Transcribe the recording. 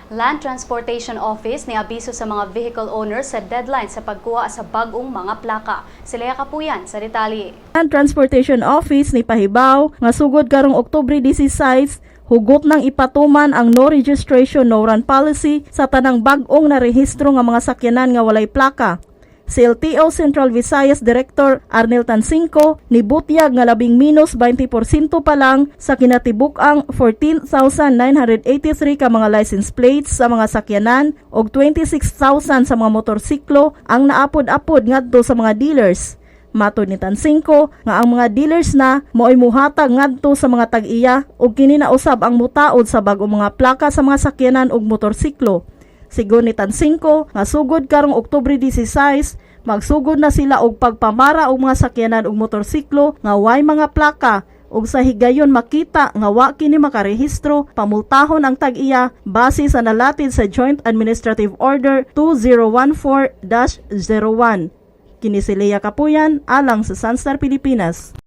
Land Transportation Office niabiso sa mga vehicle owners sa deadline sa pagkuha sa bag-ong mga plaka. Sila Kapuyan sa detalye. Land Transportation Office ni pahibaw nga sugod karong Oktubre 16, hugot nang ipatuman ang no registration, no run policy sa tanang bag-ong narehistro nga mga sakyanan nga walay plaka. Si LTO Central Visayas Director Arnel Tancinco nibutyag nga labing minus 20% pa lang sa kinatibuk-ang 14,983 ka mga license plates sa mga sakyanan ug 26,000 sa mga motorsiklo ang naapod-apod ngadto sa mga dealers. Matod ni Tancinco nga ang mga dealers na mo'y muhatag ngadto sa mga tag-iya ug kini na usab ang mutaod sa bag-ong mga plaka sa mga sakyanan ug motorsiklo. Sigon ni Tancinco nga sugod karong Oktubre 16, magsugod na sila og pagpamara og mga sakyanan ug motorsiklo nga way mga plaka ug sa higayon makita nga wa kini makarehistro, pamultahon ang tag-iya base sa nalatid sa Joint Administrative Order 2014-01. Kini si Lea Kapuyan alang sa Sunstar Pilipinas.